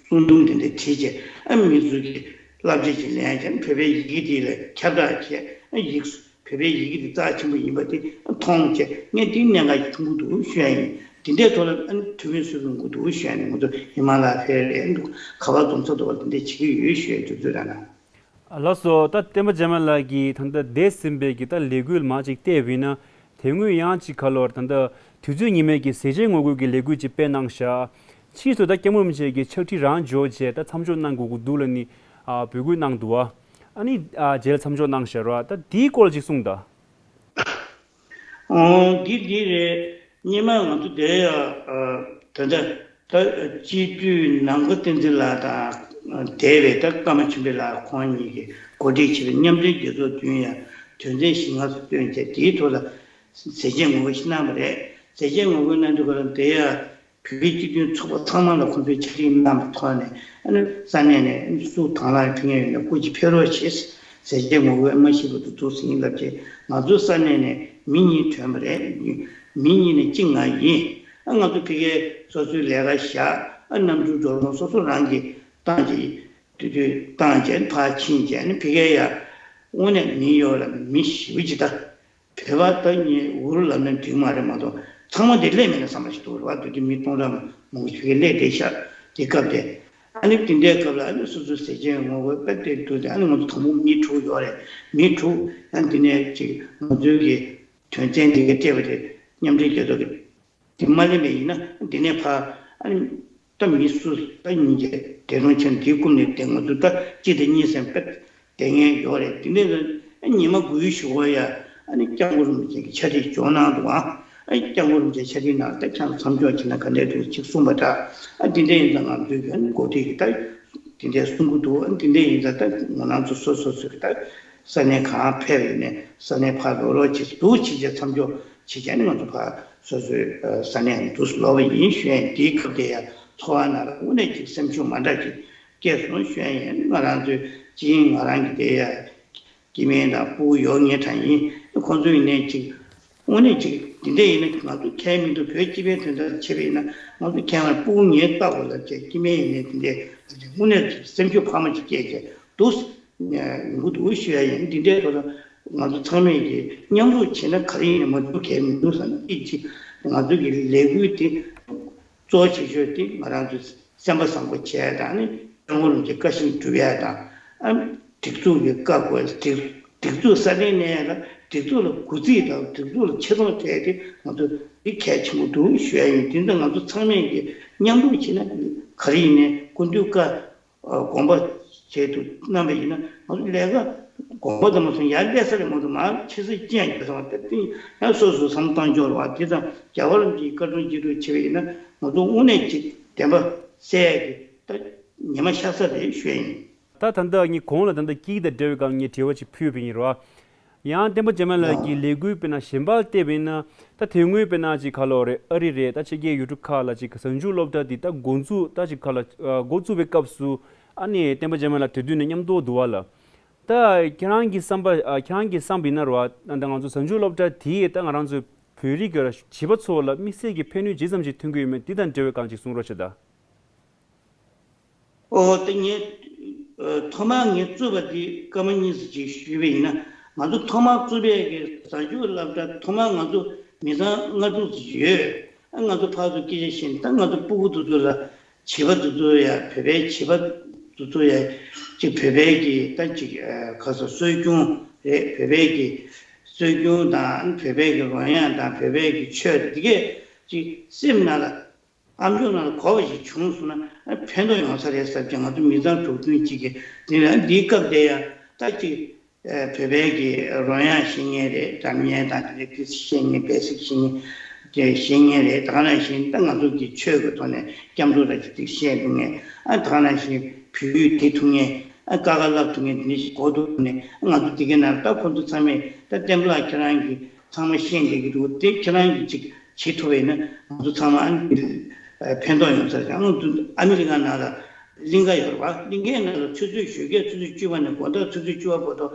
གསུང་དུམ་དེ་འདྲའི་བྲིས་བྱས་ཨ་མི་ཚོས་ཀྱི་བསླབ་བྱ་ཅིག་ལེན་བྱས་བོད་པའི་ཡི་གེ་དེ་ལ་ཁྱབ་བསྒྲགས་བྱས་ཨ་ཡིག་བོད་པའི་ཡི་གེ་དེ་རྩ་ཆེན་པོ་ཡིན་པ་དེ་མཐོང་བྱས་ངས་དེ་གནད་འགག་ཅིག་མཐོང་གི་འདུག་ཞུ་ཡ་ཡིན། དེ་འདྲའི་ཐོག་ལ་ཨ་ནི་ཐུགས་ཕན་གསོས་ཀྱི་འདུག་ཞུ་ཡ་ཡིན། ང་ཚོ་ཧི་མ་ལ་ཧྥེ་རེད་འདུག་ག་བ་རྫོང་ས་དོག་དེ་འདྲ་བྱེད་ཀྱི་ཡོད་ཞུ་ཡ་དུས་ཚོད་རང་ན། ལགས་སོ། ད་བསྟན་པ་འཇམ་དབྱངས་ལགས་ཀྱིས་ད་ལྟ་འདས་ཟིན་པའི་གི་ད་ལས་འགུལ་མར་ཅིག་བལྟས་པ་ཡིན་ན་དེ་སྔོན་ཡང་ཅིག་ག་ལོར་ད་ལྟ་དུས་ཚོད་ཉི་མའི་གི་ཟས་བཅད་ངོ་རྒོལ་གྱི་ལས་འགུལ་ཅིག་སྤེལ་གནང་ཤག་ཕྱིས་སུ་ད་སྐྱབས་མགོན་རིན་པོ་ཆེ་གི་ཕྱག་བྲིས་རང་འབྱོར་བྱས་ད་མཚམས་འཇོག་གནང་དགོས་ཀྱི་འདུག་ལབ་ནི་ཨ་འབོད་སྐུལ་གནང་འདུག་བ། ཨ་ནི་ཨ་རྗེས་ལ་མཚམས་འཇོག་གནང་ཤག་ར། ད་དེའི་སྐོར་ཅིག་གསུངས་དང་། ཨོ་འདི་འདི་རེད། སྔོན་མ་ང་ཚོ་དེ་ཡ་ཨ་ད་ལྟ་ད་སྤྱི་འཐུས་ནམ་མཁའ་བསྟན་འཛིན་ལགས་དང་འདས་པའི་ད་ཀརྨ་ཆོས་འཕེལ་ལགས་ཁོང་གཉིས་ཀྱིས་གོ་སྒྲིག་བྱས་པའི་མཉམ་འབྲེལ་རྒྱལ་ཚོགས་བདུན་ཡ་དོན་ཚན་བཞི་ལྔ་སུ་བཏོན་བྱས་དེའི་ཐོག་ལ་ཟས་བཅད་ངོ་རྒོལ་ཞིག་གནང་བ་རེད། ཟས་བཅད་ངོ་རྒོལ་གནང་དུས་སྐབས་ལ་དེ་ཡ། བོད་པའི་སྤྱི་མཐུན་ཚོགས་པ་ཚང་མ་ལ་ཁོང་ཚོས་ཕྱག་བྲིས་གནང་བའི་ཐོག་ནས་ཨ་ནི་ས་གནས་ནས་སུ་དང་བླངས་ཕེབས་མཁན་ཡོད་ན་སྐུ་མཁྱེན་ཕེབས་རོགས་བྱེད། ཟས་བཅད་ངོ་རྒོལ་མ་ཤེས་པ་དུ་འདུག་ཟིན་ལབ་ཀྱི་ང་ཚོའི་ས་གནས་ནས་མི་གཉིས་ཐོན་པ་རེད། མི་གཉིས་ནས་གཅིག་ང་ཡིན། ཨ་ང་ཚོ་ཕ་གིར་སོ་སོའི་ལས་ཀ་བཞག་ཨ་གནམ་གྲུ་འགྲོ་རུང་སོ་སོ་རང་གིས་བཏང་གི་དུས་དུས་བཏང་བྱས་ཕར་ཕྱིན་བྱས་ནི་ཕ་གིར་ཡ་དངོས་གནས་མི་ཡོད་ལ་མི་ཞེ་པོ་ཅིག་ད། བོད་པ་ད་ཉིད་འུར་ལབ་ན་འགྲིག་མ་རེད་མ་གཏོགས་ཚང་མ་དེ་སླེབས་མེད་ན་བསམ་པ་ཞིག་འདུག་རེད་བ། དུས་དེ་མི་སྟོང་ཕྲག་མང་པོ་ཞིག་གིས་སླེབས་བསྡད་ཤག་དེ་སྐབས་དེ་ཨ་ནི་དེ་འདྲའི་སྐབས་ལ་ཨ་ནི་སོ་སོའི་ཟས་བཅད་ངོ་རྒོལ་དཔེ་དེ་འདུག་སྟེ་ཨ་ནི་ང་ཚོ་དང་པོ་མི་དྲུག་ཡོད་རེད། མི་དྲུག་ཨ་ནི་དེ་ནས་ཅིག་ང་ཚོའི་གི་དོན་ཚན་དེ་ག་སྤྲད་པ་དེ་མཉམ་འབྲེལ་རྒྱལ་ཚོགས་ཀྱི་དེ་མ་ལེན་པ་ཡིན་ན་འདི་ནས་ཕར་ཨ་ནི་ད་མི་སུ་ད་སྙིང་རྗེ་དེ་རུང་ཆེན་འདིའི་སྐུ་ནས་དེ་ང་ཚོ་ད་གཅིག་དང་གཉིས་ཟེར་པ་དེ་ངན་ཡོད་རེད། དེ་ནས་ཨ་ཉི་མ་དགུའི་གཞུག་གུ་ཡ་ཨ་ནི་སྐྱབས་མགོན་རིན་པོ་ཆེ་གི་ཕྱག་བྲིས་འབྱོར་གནང་འདུག་ཨ་ཨ་སྐྱབས་མགོན་རིན་པོ་ཆེ་ཕྱག་བྲིས་གནང་ད་ཁྱེད་མཚམས་འཇོག་བྱེད་ན་ག་འདྲས་འདུག་ཅིག་གསུངས་པ་འདྲ། ཨ་དེ་འདྲས་ཡིན་ཙང་ང་ཚོའི་གི་ཨ་ནི་འགོ་ཁྲིད་ཀྱི་ད་དེ་འདྲས་གསུང་གི་འདུག་ཨ་དེ་འདྲས་ཡིན་ཙང་ད་ང་རང་ཚོ་སོ་སོ་སོ་གི་ད་ས་གནས་གང་ཕེབས་ཡོད་ནས་ས་གནས་ཕར་ལོག་ལོག་བྱེད་འདུག་བྱེད་ཀྱི་མཚམས་འཇོག་བྱེད་ཀྱི་ཨ་ནི་ང་ཚོ་ཕར། སོ་སོའི་ས་གནས་འདུག་ལོག་པ་ཡིན་ཞུ་ཡ་ཡིན། དེའི་སྐབས་དེ་ཡ་ཚོར་བ་ནང་ལ་དངོས་གནས་ཅིག་སེམས་ཤུགས་མ་འདྲ་ཅིག་སྐྱེས་སོང་ཞུ་ཡ་ཡིན། ང་རང་ཚོའི་སྤྱི་ཡིན་ང་རང་གི་དེ་ཡ་སྐྱེ་དམན་དང་སྤུ་གུ་ཡོད་ངེས་དྲག་ཡིན། ཁོང་ཚོ་ཡིན་ནའི་ཅིག་དངོས་གནས་ཅིག་དེ་འདྲ་ཡིན་ན་ང་ཚོ་ཁྱད་མི་འདུག་བོད་སྤྱི་པའི་དོན་དག་བྱས་པ་ཡིན་ན་ང་ཚོ་ཁྱད་མ་སྤུ་གུ་ངས་ལྟ་དགོས་ལབ་བྱས་སྐྱེ་དམན་ཡིན་ནའི་དེ་འདྲའི་དངོས་གནས་ཅིག་སེམས་ཤུགས་འཕར་མ་ཅིག་སྐྱེས་བྱས་འདུག་ཡོང་གི་འདུག་ཞུ་ཡ་ཡིན། འདི་འདྲའི་ཐོག་ལ་ང་ཚོ་ཚང་མས་ཀྱིས་མཉམ་རུབ་བྱས་ན་ག་རེ་ཡིན་ནའི་མ་འགྲུབ་གལ་མི་འདུག་བསམ་ནས་གཅིག་གཅིག་ང་ཚོ་གི་ལས་འགུལ་དེ་གཙོ་ཆེ་ཤོས་དེ་ང་རང་ཚོ་སེམས་པ་བཟང་པོ་བྱས་དང་ནི་སྐྱབས་མགོན་རིན་པོ་ཆེའི་བཀའ་བཞིན་སྒྲུབ་ཡ་དང་ཨ་སྒྲིག་འཛུགས་ཀྱི་བཀའ་བསྒོ་སྒྲིག་སྒྲིག་འཛུགས་ས་གནས་ནས་ལ་སྒྲིག་འཛུགས་ལ་གུས་བརྩི་དང་སྒྲིག་འཛུགས་ལ་ཆེ་མཐོང་སྤྲད་དེ་ང་ཚོ་འདི་གལ་ཆེན་པོ་འདུག་ཞུ་ཡ་ཡིན། དེ་ཚོ་ང་ཚོ་ཚང་མས་ཀྱིས་མཉམ་རུབ་བྱས་ན་ག་རེ་ཡིན་ནའི་སྐུ་མདུན་བཀའ། དགོངས་པ་བཞེས་དུ་གནང་བ་ཡིན་ན་ང་ཚོ་ལས་ཀ་དགོངས་པ་དང་མ་སོང་ཡར་སླེབས་ས་རེད་མ་གཏོགས་མར་ཕྱི་སེ་ཅན་གྱི་སོང་བ་དེ་ཡང་སོ་སོ་བསམ་བཏང་འཇོག་རེད་བ། དེ་ཙང་རྒྱལ་བ་རིན་པོ་ཆེའི་བཀའ་དྲུང་གཅིག་སྒྲུབ་བྱེད་པ་ཡིན་ན་ང་ཚོ་དངོས་གནས་ཅིག་བདེན་པ་གསལ་ཡ་གི་ད་ཉི་མ་ཤར་ས་རེད་ཞུ་ཡ་ཡིན། ད་ད་ལྟ་ངས་གོང་ལ་ད་ལྟ་དཀྱིལ་དང་འབྲེལ་བའི་སྒང་ངས་དྲི་བ་ཅིག་ཕུལ་བ་ཡིན་རེད་བ། ཡང་བསྟན་པ་འཇམ་དབྱངས་ལགས་ཀྱི་ལས་འགུལ་དཔེར་ན་གཞན་པ་བལྟས་པ་ཡིན་ན་ད་དེ་སྔོན་དཔེར་ན་ཅིག་ག་ལོ་རེད་ཨ་རི་རེད་ད་ཕྱི་རྒྱལ་ཡུལ་གྲུ་ཁག་ལ་ཅིག་གཟའ་མཇུག་སློབ་གྲྭ་འདི་ད་འགོ་འཛུགས་ད་ཅིག་ག་ལ་འགོ་བཙུགས་པའི་སྐབས་སུ་ཨ་ནི་བསྟན་པ་འཇམ་དབྱངས་ལགས་དེ་དུས་ནས་མཉམ་དུ་འདུག་བ་ལ། ད་ཁྱེད་རང་གི་བསམ་པ་ཁྱེད་རང་གི་བསམ་པ་ཡིན་ན་རེད་བ་ད་ང་ཚོ་གཟའ་མཇུག་སློབ་གྲྭ་དེས་ད་ང་རང་ཚོའི་བོད་རིགས་ཀྱི་བྱིས་པ་ཚོ་ལ་དམིགས་བསལ་གྱི་ཕན་ནུས་ཇི་ཙམ་ཞིག་ཐོན་གྱི་ཡོད་མེད་འདི་དང་འབྲེལ་བའི་སྒང་ཅིག་གསུང་རོགས་བྱེད་ད། ཨོ་དེ་ངས་ཨ་ཐོག་མར་ངས་བཙུགས་པ་འདི་སྐར་མ་གཉིས་ཙམ་ཅིག་ཞུས་པ་ཡིན་ན་ང་ཚོ་ཐོག་མར་བཙུགས་པའི་གི་གཟའ་མཇུག་སློབ་གྲྭ་ཐོག་མར་ང་ཚོ་མི་ཚང་ལྔ་དྲུག་ཙམ་ཡོད། ཨ་ང་ཚོ་ཕར་ཚུར་སྐད་ཆ་བཤད་ནས་ད་ང་ཚོ་སྤུ་གུ་དེ་ཚོ་ལ་བྱིས་པ་དེ་ཚོ་ཡ་བོད་པའི་བྱིས་པ་དེ་ཚོ་ཡ་ཅིག་བོད་པའི་གི་ད་ཅིག་ཨ་ག་ས་སྲོལ་རྒྱུན་རེད། བོད་པའི་གི་སྲོལ་རྒྱུན་དང་བོད་པའི་གི་རོལ་དབྱངས་དང་བོད་པའི་གི་ཆོས་དེ་གས་ཅིག་སེམས་ནང་ལ། ཨ་མཆོག་ནང་ལ་གོ་བ་ཞིག་བྱུང་སོང་ན་ཕན་ཐོགས་ཡོང་ས་རེད་ཟེར་ཀྱང་ང་ཚོ་མི་ཚང་དྲུག་བདུན་གཅིག་གིས་དེ་ལ་འདིའི་སྐབས་དེ་ཡང་ད་ཅིག་བོད་པའི་གི་རོལ་དབྱངས་ཤེས་མཁན་རེད། སྒྲ་སྙན་དང་དེ་འདྲ་ཏིས་ཤེས་མཁན་བེ་སིག་ཤེས་མཁན་དེ་ཤེས་མཁན་རེད། ད་ག་ནང་བཞིན་ད་ང་ཚོ་གི་ཆོས་ཀྱི་ཐོག་ནས་སྐྱབས་འགྲོ་ར་ཅིག་ཏིག་བཤད་འདུག་ངས་ཨ་ད་ག་ནང་བཞིན་ བོད་ཡིག་དེ་ཐུབ་མཁན། ཨ་ཀ་ཁ་ལབ་ཐུབ་མཁན་དེ་འདྲ་ཞིག་གོ་ཐུབ་ནས། ང་ཚོ་དེ་གའི་ནང་ད་ཁོ་ཚོ་ཚང་མས་ད་བསྟན་པ་ལགས་ཁྱེད་རང་གིས་ཚང་མ་ཤེས་བསྡད་ཀྱི་འདུག་དེ་ཁྱེད་རང་གིས་ཅིག་བྱེད་ཐུབ་པ་ཡིན་ན་ང་ཚོ་ཚང་མ་ཨ་ནི་ཕན་ཐོགས་ཡོང་ས་རེད། ཨ་ནི་ཨ་མི་རི་ཀ་ནང་ལ་གླིང་ག་ཡོད་རེད་པ། གླིང་གའི་ནང་ལ་ཆུ་ཚོད་བཞི་གས་ཆུ་ཚོད་བཅུ་པ་ནས་དགོང་དག་ཆུ་ཚོད་བཅུ་པ་བར་དུ་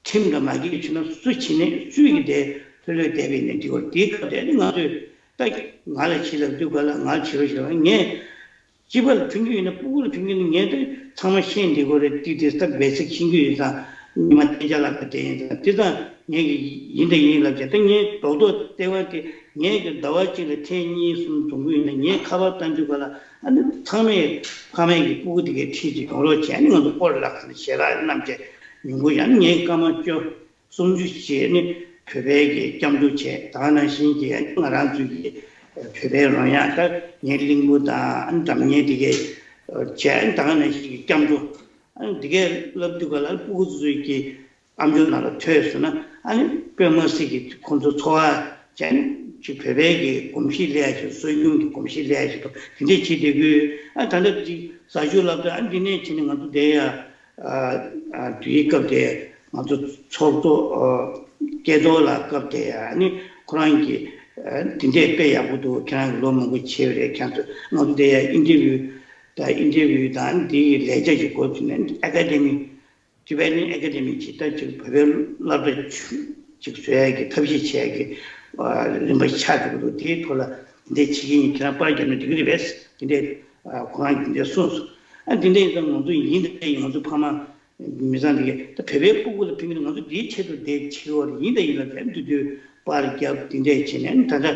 ཁྲིམས་དང་མ་འགལ་བྱུང་ན་སུ་བྱེད་ནས་སུས་ཀྱི་དེ་ལྷོད་ལྷོད་བསྡད་པའི་ནས་འདི་བར་དེའི་སྐབས་དེ་ནི་ང་ཚོས་ད་ང་ལ་བྱེད་ལབ་དུས་ག་ལ་ང་བྱེད་རོགས་ཞེས་ལབ། ངས་སྤྱི་པ་ལ་ཕན་གྱི་ཡོད་ན། སྤུ་གུ་ལ་ཕན་གྱི་ཡོད་ན་ངས་ད་ཚང་མ་ཤེས་འདི་གོ་རེད། དེ་དེ་ད་བེ་སིག་ཤེས་ཀྱི་ཡོད་ཙང་ཉི་མ་བསྟན་འཇགས་ལ་ད་དེ་ཡིན་ཙང་དེ་ཙང་ངས་ཀྱི་ཡིན་ད་ཡིན་ལབ་བྱས། ད་ངས་རྡོག་རྡོག་ལྟེ་བ་དེ་ངས་ཀྱི་ཟླ་བ་གཅིག་ལ་ཐེངས་གཉིས་གསུམ་འཛོམས་གི་ཡོད་ན། ངས་ཁ་པར་བཏང་དུས་ག་ལ་ཨ་ནི་ཚང་མས་ཕ་མས་ཀྱི་སྤུ་གུ་དེ་གའི་ཁྲིད་ཅིག་ཡོང་རོགས་བྱས། ཨ་ནི་ང་ཚོ་སྐོར་ལ་ཞལ་ལག་བསྣམས་བྱས་ཉུང་གུ་ཡང་ངའི་སྐར་མ་བཅུ་སུམ་ཅུ་ཞིག་ནི་བོད་པའི་གི་སྐྱབས་འཇུག་བྱས། ད་ག་ནང་བཞིན་གྱི་ང་རང་ཚོའི་གི་བོད་པའི་རོལ་དབྱངས་ད་ངའི་གླིང་བུ་དང་སྒྲ་སྙན་དེ་གའི་བྱས། ད་ག་ནང་བཞིན་གྱི་སྐྱབས་འགྲོ་དེ་གའི་བསླབ་དུས་ག་ལ་སྤུ་གུ་ཚོའི་གི་ཨམ་ཅོག་ནང་ལ་ཐོས་སོང་ན་ཨ་ནི་དཔེ་མ་སྲིད་ཀྱི་ཁོང་ཚོ་འཚོ་བ་བྱས་ནས་ཅིག་བོད་པའི་གི་གོམས་གཤིས་སླེབས་ཡ་ཞིག་སྲོལ་རྒྱུན་གྱི་གོམས་གཤིས་སླེབས་ཡ་ཞིག་འདུག་དེ་འདྲས་བྱེད་བསྡད་ཀྱི་ཡོད། ཨ་ད་ལྟ་ཅིག་ཟ་ཆུ་སློབ་གྲྭ་ཨ་འདི་ནས་བྱས་ནས་ང་ཚོ་བསྡད་ཡ། ཨ་ཨ་དུས་ཡུན་སྐབས་དེ་ང་ཚོ་ཚོགས་གཙོ་ཨ་སྐལ་རྡོར་ལགས་སྐབས་དེ་ཨ་ནི་ཁོ་རང་གིས་ཨ་དེ་འདྲས་དཔེ་ཡག་པོ་འདུག་ཁྱེད་རང་གིས་ལོ་མང་པོ་བྱས་པ་རེད། ཁྱེད་ཚོ་ང་ཚོ་བསྡད་ཡ་ཨིན་ཊར་བིའུ་དང་ཨིན་ཊར་བིའུ་དང་དེ་ཡི་ལས་བྱ་ཞིག་འགོ་ཚུགས་ནས་ཨེ་ཀ་ཌེ་མི་ཊི་བེ་ཊན་ཨེ་ཀ་ཌེ་མི་ཅིག་ད་ཅིག་བོད་པའི་སློབ་གྲྭ་ཅིག་བཟོ་ཡ་གི་ཐབས་ཤེས་བྱེད་ཡ་གི་རིམ་པ་ཆགས་འགྲོ་གི་འདུག་དེའི་ཐོག་ལ་འདི་འདྲས་བྱེད་ཀྱི་ཡིན། ཁྱེད་རང་པར་བརྒྱབ་ན་འགྲིག་གི་རེད་པས། དེ་འདྲས་ཁོ་རང་གིས་འདི་འདྲས་གསུངས་སོང་། ཨ་འདི་འདྲས་ཡིན་ཙང་ང་ཚོ་ཡིན་ད་ཡིན། ང་ཚོ་ཕ་མ་མི་ཚང་འདི་གས་ད་བོད་པའི་སྤུ་གུ་ལ་ཕན་གྱི་འདུག་ང་ཚོ་འདིའི་ཆེད་དུ་འདི་བྱེད་ཀྱི་ཡོད་རེད། ཡིན་ད་ཡིན་ལབ་བྱས་འདུག་དུས། པར་བརྒྱབ་དེ་འདྲས་བྱས་ནས་ད་ལྟ་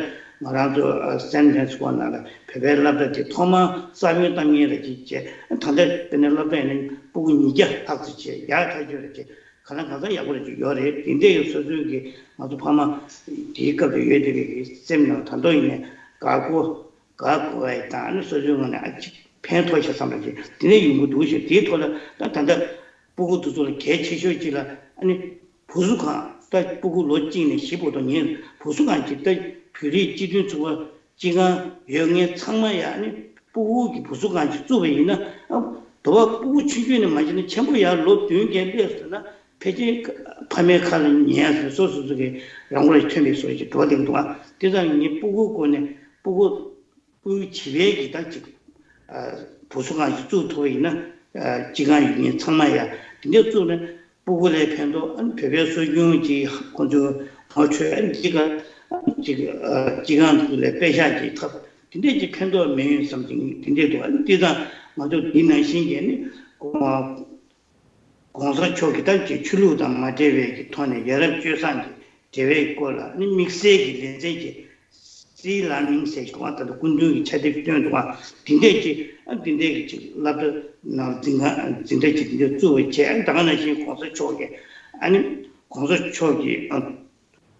ང་རང་ཚོ་སན་ཕྲན་སི་སྐོ་ནང་ལ་བོད་པའི་སློབ་གྲྭ་དེ་ཐོག་མར་ས་བོན་བཏབ་མཁན་རེད་ཅེས་བྱས། ད་ལྟ་དཔེར་ན་སློབ་གྲྭ་ཡིན་ན་སྤུ་གུ་ཉིས་བརྒྱ་ལྷག་ཙམ་བྱས། ཡག་ཐག་ཆོད་རེད་ཅེས། གང་ལ་གང་འཚམ་ཡག་པོ་རེད་ཅེས་ཡོད་རེད། དེ་འདྲས་ཡོད། སོ་སོའི་གི་ང་ཚོ་ཕ་མ་དེའི་སྐབས་དུ་ཡོད་དེ་བའི་གི་སེམས་ནང་ད་དུང་ཡིན་ནས་དགའ་པོ་དགའ་དགོས་པ་དང་ཨ་ནི་སོ་སོའི་ངོས་ནས་ཨ་ཅིག་ཕན་ཐོགས་ཤག་བསམ་པ་ཅིག་དེ་འདྲས་ཡོང་གི་འདུག་ཞེས། དེའི་ཐོག་ལ་ད་ད་ལྟ་སྤུ་གུ་དེ་ཚོ་ལ་གལ་ཆེ་ཤོས་ཅིག་ལ་ཨ་ནི་བུ་གསོ་ཁང་། ད་སྤུ་གུ་ལོ་གཅིག་ནས་བཞི་བར་དུ་ངས་བུ་གསོ་ཁང་ཅིག་ད་བོད་རིགས་སྤྱི་མཐུན་ཚོགས་པ་སྤྱི་ཁང་ཡོད་མཁན་ཚང་མ་ཡ་ཨ་ནི་སྤུ་གུ་གི་བུ་གསོ་ཁང་ཅིག་བཙུགས་པ་ཡིན་ན། ཨ་དོ་བ་སྤུ་གུ་ཆུང་ཆུང་ནས་མ་བྱས་ན་ཆེན་པོ་ཡར་ལོ་བདུན་བརྒྱད་སླེབས་སོང་ན་ཕལ་ཆེར་ཕ་མའི་ཁ་ལ་ཉན་ཡ་ཟེར་སོ་སོ་སོ་གི་རང་མགོ་ལ་ཐོན་པའི་བཟོ་ཞིག་འགྲོ་བསྡད་ཀྱི་འདུག་ཨ་དེ་ཙང་ངས་སྤུ་གུ་སྐོར་ནས་སྤུ་གུ་སྤུ་གུ་བྱིས་པའི་གི་ད་ཅིག་ཨ་བུ་གསོ་ཁང་ཞིག་བཙུགས་ཐུབ་པ་ཡིན་ན། ཨ་སྤྱི་ཁང་ཡོད་མཁན་ཚང་མ་ཡ་དེ་འདྲ་བཙུགས་ནས་སྤུ་གུ་ལ་ཕན་ཐོགས། ཨ་ནི་བོད་པའི་སྲོལ་རྒྱུན་གྱི་ཁོང་ཚོའི་ངོ་སྤྲོད། ཨ་ནི་འདི་ག་ཅིག་ཨ་སྤྱི་ཁང་དེ་ཚོ་ལ་པད་ཤག་ཅིག་འཐབ། དེ་འདྲས་ཀྱི་ཕན་ཐོགས་མེད་ཡོད་བསམ་གྱི་དེ་འདྲས་འདུག་ཨ་ནི་དེ་དང་ང་ཚོ་འདི་ནང་བཞིན་གྱི་ནི་གོང་ས་མཆོག་གི་ད་ཅིག་ཆོས་ལུགས་དང་མ་འབྲེལ་བའི་གི་ཐོག་ནས་ཡ་རབས་སྤྱོད་བཟང་གི་འབྲེལ་བའི་སྐོར་ལ་ནི་དམིགས་བསལ་གྱི་ལེ་ཚན་གྱི་སི་ལར་ནིང་ཟེར་གྱི་འདུག་ག་ད་ལྟ་སྐུ་མདུན་གྱི་ཕྱག་དེབ་བཏོན་འདུག་ག་དེ་འདྲས་ཀྱི་ཨ་དེ་འདྲས་ཀྱི་ཅིག་སློབ་གྲྭ་ནང་འཛིན་ཁང་འཛིན་གྲྭ་ཅིག་དེ་འདྲས་བཙུགས་པ་བྱས། ཨ་ད་ག་ནང་བཞིན་གོང་ས་མཆོག་གི་ཨ་ནི་གོང་ས་མཆོག་གི་ཨ་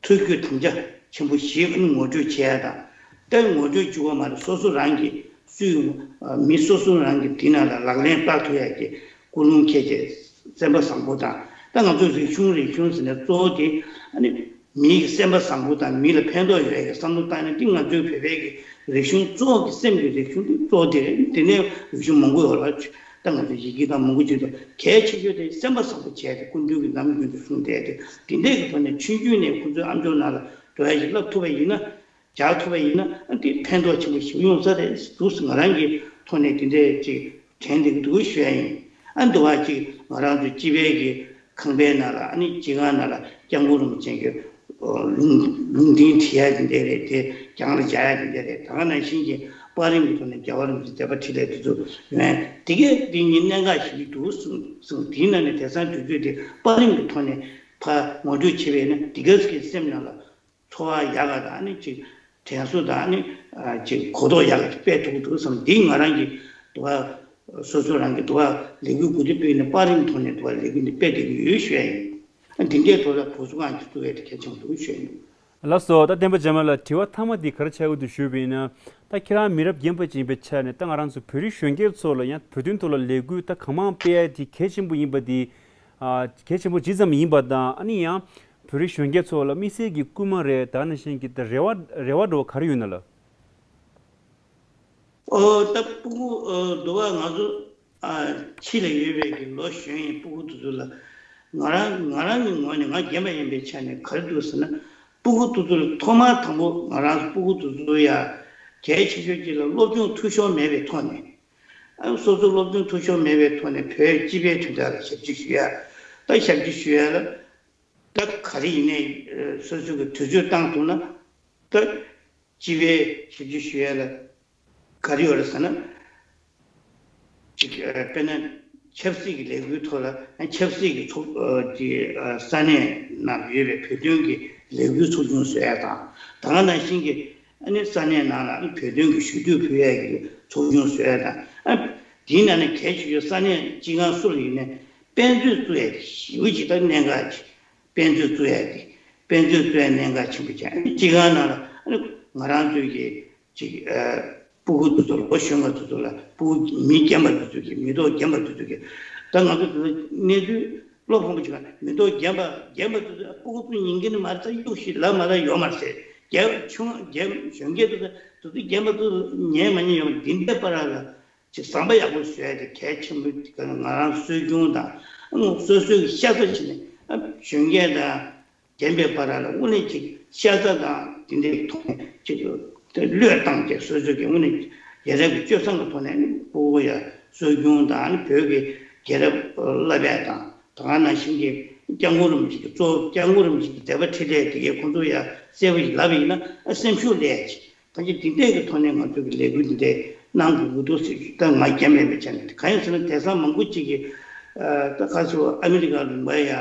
ཐུགས་རྒྱུད་དམ་བཅའ་ཆེན་པོ་བཞི་ཨ་ནི་ངོ་སྤྲོད་བྱས་ཡ་དང་། ད་ངོ་སྤྲོད་བྱུང་བ་མ་རེད། སོ་སོ་རང་གི་སུས་མི་སོ་སོ་རང་གི་དེ་ནང་ལ་ལག་ལེན་བསྟར་ཐུབ་ཡ་གི་ཀུན་སློང་འཁྱེར་བྱས་སེམས་པ་བཟང་པོ་དང་། ད་ང་ཚོ་རིག་གཞུང་རིག་གཞུང་ཟེར་ནས་གཙོ་བོ་དེ་ཨ་ནི་མི་ཡི་སེམས་པ་བཟང་པོ་དང་མི་ལ་ཕན་ཐོགས་ཡོད་ཡ་གི་བསམ་བློ་བཏང་ནས། འདི་ང་ཚོའི་བོད་པའི་གི་རིག་གཞུང་གཙོ་བོ་གི་སེམས་ཀྱི་རིག་གཞུང་དེ་གཙོ་བོ་དེ་རེད། དེ་ནས་རིག་གཞུང་མང་པོ་ཡོད་རེད། ད་ང་ཚོ་ཡི་གེ་དང་མང་པོ་ཅིག་དང་གལ་ཆེ་ཤོས་དེ་སེམས་པ་བཟང་པོ་བྱས་ཏེ་སྐུ་མདུན་གྱིས་ནམ་རྒྱུན་དུ་གསུངས་བསྡད་དེ། དེ་འདྲས་ཀྱི་ཐོག་ནས་ཆུང་ཆུང་ནས་ཁོ་ཚོའི་ཨམ་ཅོག་ནང་ལ་འགྲོ་ཡ་ཞིག་བསླབ་ཐུབ་པ་ཡིན་ན། སྦྱར་ཐུབ་པ་ཡིན་ན་ཨ་དེ་ཕན་ཐོགས་ཆེན་པོ་ཞིག་ཡོང་ས་རེད་འདུག་ང་རང་གི་ཐོག་ནས་དེ་འདྲས་ཅིག་དྲན་བསྡད་ཀྱི་འདུག་ཞུ་ཡ་ཡིན། ཨ་འདུག་བ་ཅིག་ང་རང་ཚོ་སྤྱི་པའི་གི་ཁང་པའི་ནང་ལ་ཨ་ནི་སྤྱི་ཁང་ནང་ལ་སྐྱབས་མགོན་རིན་པོ་ཆེ་གི་ལུང་ལུང་བསྟན་བྲིས་ཡ་དེ་འདྲས་རེད། དེ་གྱང་ལ་སྦྱར་ཡ་དེ་འདྲས་རེད། ད་ག་ནང་བཞིན་གྱི་པར་རིས་ཀྱི་ཐོག་ནས་རྒྱལ་བ་རིན་པོ་ཆེའི་མཛད་པ་འཕྲིན་ལས་དེ་ཚོ་ཡོད། དེ་གས་དེ་ཉིད་གནད་འགག་ཞིག་འདུག་གསུངས་གསུངས། དེའི་ནང་ནས་དེང་སང་དུས་ཚོད་དེ་པར་རིས་ཀྱི་ཐོག་ནས་ཕར་ངོ་སྤྲོད་བྱེད་པས་ན་དེ་གས་ཀྱི་སེམས་ནང་ལ་ཚོར་བ་ཡག་ག་དང་ནི་ཅིག་དྲན་གསོ་དང་ནི་ཅིག་གོ་རྟོགས་ཡག་ག་ཅིག་སྤེལ་ཐུབ་ཀྱི་འདུག་བསམ། འདི་ང་རང་གི་འདུག་བ། སོ་སོ་རང་གི་འདུག་བ་ལས་འགུལ་གོ་སྒྲིག་སྤེལ་ནས་པར་རིས་ཐོག་ནས་འདུག་བ་ལས་འགུལ་འདི་སྤེལ་བསྡད་ཀྱི་ཡོད་ཞུ་ཡ་ཡིན། འདི་འདྲའི་ཐོག་ལ་བུ་གསོ་ཁང་ཅིག་བཙུགས་ཡ་དེ་གལ་ཆེན་པོ་འདུག་ཞུ་ཡ་ཡིན། ལགས་སོ། ད་བསྟན་པ་རྒྱ་མ་ལགས། དྲི་བ་མཐའ་མ་འདི་ག་རེ་ཆགས་ཀྱི་འདུག་ཞུས་པ་ཡིན་ན། ད་ཁྱེད་རང་མི་རབས་རྒན་པ་ཅིག་ཡིན་པའི་ཆ་ནས་ད་ང་རང་ཚོ་བོད་རིགས་གཞོན་སྐྱེས་ཚོ་ལ་ཡང་བོད་དོན་ཐོག་ལ་ལས་འགུལ་ད་གང་མང་སྤེལ་ཡ་དེ་གལ་ཆེན་པོ་ཡིན་པ་དེ། ཨ་གལ་ཆེན་པོ་ཇི་ཙམ་ཡིན་པ་དང་། ཨ་ནི་ཡང་བོད་རིགས་གཞོན་སྐྱེས་ཚོ་ལ་དམིགས་བསལ་གྱི་སྐུལ་མ་རེད། ད་ནང་བཞིན་གྱི་ད་རེ་བ་རེ་བ་འདྲ་བོ་ག་རེ་ཡོད་ན་ལགས། ཨོ་ད་སྤུ་གུ་ཨོ་འདུག་བ། ང་ཚོ་ ཨ། ཕྱི་ལ་ཡོད་པའི་གི་ལོ་གཞོན་ཡིན་སྤུ་གུ་དེ་ཚོ་ལ། ང་རང་ང་རང་གི་ངོས་ནས་ང་རྒན་པ་ཡིན་པའི་ཆ་ནས་ག་རེ་འདུག་ཟེར་ན། སྤུ་གུ་དེ་ཚོ་ལ་ཐོག་མར་དང་པོ་ང་རང་སྤུ་གུ་དེ་ཚོ་ཡ་གལ་ཆེ་ཤོས་གཅིག་ལ་སློབ་སྦྱོང་འཐུས་ཤོར་མེད་པའི་ཐོག་ནས། ཨ། སོ་སོ་སློབ་སྦྱོང་འཐུས་ཤོར་མེད་པའི་ཐོག་ནས་བོད་སྤྱི་པའི་དོན་དག་ལ་ཞབས་ཕྱི་ཞུ་ཡ། ད་ཞབས་ཕྱི་ཞུ་ཡ་ལ། ད་ག་རེ་ཡིན་ནའི་སོ་སོ་གི་དུས་ཚོད་བཏང་ཐུབ་ན། ད་སྤྱི་པའི་ཞབས་ཕྱི་ཞུ་ཡ་ལ་ག་རེ་ཡོད་རེད་ཟེར་ན། ཅིག་ཨ། དཔེར་ན་ཆབ་སྲིད་ཀྱི་ལས་འགུལ་ཐོག་ལ། ཨ། ཆབ་སྲིད་ཀྱི་ཚོགས། ཨ། ཅིག་ཨ། ས་གནས་ནང་ཡོད་པའི་བོད་དོན་གྱི་ལས་འགུལ་ཚོགས་ཆུང་བཟོ་ཡ་དང་། ད་ག་ནང་བཞིན་གྱི། ཨ་ནི་ས་གནས་ནང་ལ་བོད་དོན་གྱི་ཞུ་གཏུག་ཕུལ་ཡ་གི་ཚོགས་ཆུང་བཟོ་ཡ་དང་། ཨ། དེའི་ནང་ནས་གལ་ཆེ་ཤོས་ས་གནས་སྤྱི་ཁང་སུ་ལ་ཡིན་ནའི་དཔེ་མཛོད་བཙུགས་ཡ་དེ་ཞེ་པོ་ཅིག་ད་གནད་འགག་ཅིག་དཔེ་མཛོད་བཙུགས་ཡ་དེ། དཔེ་མཛོད་བཙུགས་ཡ་གནད་འགག་ཆེན་པོ་ཅིག་ཨ་ནི་སྤྱི་ཁང་ནང་ལ། ཨ་ནི་ང་རང་ཚོའི་གི་ཅིག་ཨ། སྤུ་གུ་དེ་ཚོ་ལ། ལོ་གཞོན་པ་དེ་ཚོ་ལ། སྤུ་གུ་མི་རྒན་པ་དེ་ཚོ་གི། མི་ཐོག་རྒན་པ་དེ་ཚོ་གི། ད་ང་ཚོ་དེ་ཚོ་གནས་ཚུལ་བློ་ཕམ་པོ་ཅིག་མི་ཐོག་རྒན་པ། རྒན་པ་དེ་ཚོ་སྤུ་གུ་ཚོ་ཉན་གི་ནི་མ་རེད། ད་གཡུག་ཞིག་ལབ་མ་ལབ་ཡོད་མ་རེད་ཟེར། རྒན་ཆུང་། རྒན་གཞོན་སྐྱེས་དེ་ཚོ། དེ་ཚོ་རྒན་པ་ཚོ་ཉན་མ་ཉན་ཡོད་མ་རེད། འདི་འདྲའི་བར་ལ་ཅིག་ཟམ་པ་ཡག་པོ་བཟོ་ཡ་དེ་གལ་ཆེན་པོ། ང་རང་གསོ་སྐྱོང་དང་། སོ་སོའི་ཤ་ཚ་བྱས་ནས། ཨ། གཞོན་སྐྱེས་དང་རྒན་པའི་བར་ལ་དངོས་གནས་ཅིག་ཤ་ཚ་དང་དེ་འདྲའི་ཐོག་ནས་ཅིག་བློས་བཏང་སྟེ། སོ་སོ་གི་དངོས་གནས་རྒྱལ་རབས་ཀྱི་སྤྱོད་བཟང་གི་ཐོག་ནས་སྤུ་གུ་ཡ་གསོ་སྐྱོང་དང་། ཨ་ནི་བོད་ཀྱི་རྒྱལ་རབས་བསླབ་ཡ་དང་། ད་ག་ནང་བཞིན་གྱི་སྐྱབས་མགོན་རིན་པོ་ཆེ་གི། གཙོ་བོ་སྐྱབས་མགོན་རིན་པོ་ཆེ་གི་མཛད་པ་འཕྲིན་ལས་དེ་གའི་ཁོང་ཚོ་ཡ་གསལ་པོ་ཞིག་ལབ་པ་ཡིན་ན། ཨ། སེམས་ཤུགས་སླེབས་ཡ་ཅིག་གང་ཅི་འདི་འདྲས་ཀྱི་ཐོག་ནས་ང་ཚོ་གི་ལས་འགུལ་འདི་འདྲས་གནང་དགོས་ཀྱི་འདུག་ཟེར། ད་ང་རྒན་པ་ཡིན་པའི་ཆ་ནས། གང་ཡིན་ཟེར་ན་དེང་སང་མང་པོ་ཅིག་གིས། ཨ། ད་ག་ཚོད་ཨ་མི་རི་ཀ་ལུང་པ་ཡ་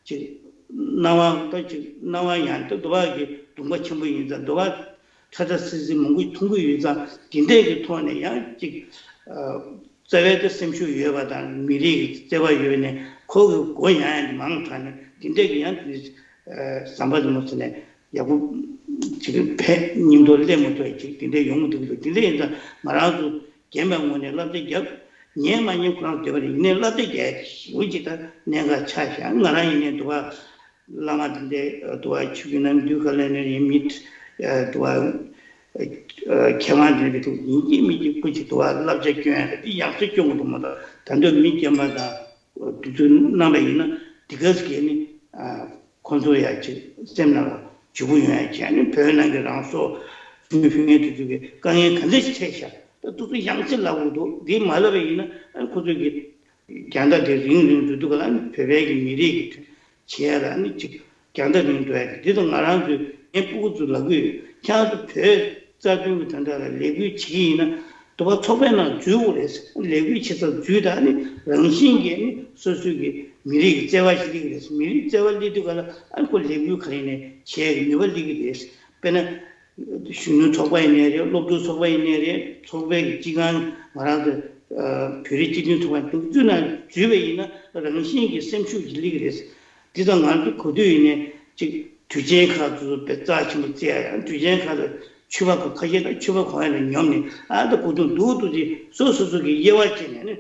ཅིག་སྣང་བ། ད་ཅིག་སྣང་བ་ཡང་ད་འདི་པ་གི་གདོང་པ་ཆེན་པོ་ཡིན་ཙང་། འདི་པ་ཁྲ་ཁྲ་སིལ་སིལ་མང་པོ་མཐོང་གི་ཡོད་ཙང་། འདི་འདྲས་ཀྱི་ཐོག་ནས་ཡང་ཅིག་ཨ། རྩ་བའི་ད་སེམས་ཤུགས་ཡོད་པ་དང་། མི་རིགས་ཀྱི་བརྩེ་བ་ཡོད་ནས་ཁོ་གི་མགོ་ཡང་ཡང་མང་དྲགས་ནས། འདི་འདྲས་ཀྱི་ཡང་དེ་ཟམ་པ་དེ་མོ་ཟེར་ནས་ཡག་པོ་ཅིག་ཕན། མཉམ་དུ་སླེབས་མ་ཐུབ་ཡ་ཅིག་དེ་འདྲས་ཡོང་གི་འདུག་གི་འདུག་དེ་འདྲས་ཡིན་ཙང་ང་རང་ཚོ་རྒན་པའི་ངོས་ནས་བསླབ་བྱ་རྒྱབ། ཉན་མ་ཉན་ཁོ་རང་འདོད་པ་རེད། ཡིན་ནའི་བསླབ་བྱ་རྒྱག་ཞེ་པོ་ཅིག་ད་གནད་འགག་ཆགས་ཤག་ང་རང་ཡིན་ནའི་འདི་པ་བླ་མ་དེ་འདྲའི། འདི་པ་ཆོས་ཀྱི་རྣམ་འདུས་ཁ་ལས་ནས་ཡིན། མི་འདི་པ་མཁས་དབང་དེ་འདྲ་གི་ཐུག་ཡིན་གྱི་མིན་གྱི་སྐུ་མཁྱེན། འདི་པ་བསླབ་བྱ་སྐྱོན་ཡ་དེ་ཡང་སེ་སྐྱོན་གྱི་འདུག་མ་གཏོགས། ད་དུང་མི་རྒན་པ་དང་དེ་ཚོའི་རྣམ་པ་ཡིན་ན་འདི་ག་ཟེ་གས་ནི། ཁོང་ཚོ་ཡ་ཅིག་སེམས་ནང་ལ་འཇུག་པོ་ཡོང་ཡ་བྱས་ནས། བོད་ནང་གི་རང་སྲོག་ཕུལ་མི་ཕུལ་མཁན་དེ་ཚོ་གི་དཀའ་ངལ་ག་འདྲ་ཞིག་འཕྲད་ཤག་ད་དེ་ཚོ་ཡང་སེ་ལབ་དགོས་འདུག་འདི་མ་ལབ་པ་ཡིན་ན། ཨ། ཁོ་ཚོ་གི་རྒྱང་ཐག་དེ་རིང་རིང་འགྲོ་དུས་ག་ལ། ཨ་ནི་བོད་པའི་གི་མི་རིགས་ཀྱི་བྱེད་ཡ་ལ། ཨ་ནི་ཅིག་རྒྱང་ཐག་རིང་འགྲོ་ཡ་དེ། དེ་ཚོ་ང་རང་ཚོའི། ངའི་སྤུ་གུ་ཚོ་ལབ་ཀྱི་ཡོད། ཁྱེད་རང་ཚོ་བོད་རྩ་དོན་གྱི་དོན་དག་ལ་ལས་འགུལ་བྱེད་ཀྱི་ཡིན་ན། འདི་པ་ཚོགས་པའི་ནང་འཛུལ་དགོས་རེད། ལས་འགུལ་བྱེད་སར་འཛུལ་དང་། ཨ་ནི་རང་བཞིན་གྱིས་ནི་སོ་སོའི་གི་མི་རིགས་ཀྱི་བརྩེ་བ་ཞིག་སླེབས་ཀྱི་རེད། མི་རིགས་བརྩེ་བ་སླེབས་དུས་ག་ལ། ཨ་ནི་ཁོ་ལས་འགུལ་ག་རེ་ཡིན་ནའི་བྱེད་ཡ་གི་ནུས་པ་སླེབས་ཀྱི་རེད། དཔེར་ན། གཞོན་ནུ་ཚོགས་པ་ཡིན་ནའི་རེད། སློབ་ཕྲུག་ཚོགས་པ་ཡིན་ནའི་རེད། ཚོགས་པའི་གི་སྤྱི་ཁང་། ང་རང་ཚོ་བོད་རིགས་སྤྱི་མཐུན་ཚོགས་པ་འདུག་ཚུལ་ནང་འཛུལ་བ་ཡིན་ན། རང་བཞིན་གྱིས་སེམས་ཤུགས་ཀྱིས་སླེབས་ཀྱི་རེད། འདི་ཚོ་ང་ཚོ་གོ་དུས་ཡིན་ནའི་ཅིག་དུས་ཆེན་ཁག་ཚོ་དཔེ་རྩ་ཆེན་པོ་བརྩི་ཡ། ཡང་དུས་ཆེན་ཁག་ལ་ཕྱུ་པ་གོན། ཁ་ཤས་ད་ཕྱུ་པ་གོན་ཡ་ལ་ཉོབ་ནས། ཨ། ད་གོ་དུས་འདུག་འདུག་ཅིག་སོ་སོ་སོ་གི་དབྱེ་བ་བྱས་ནས་ནི།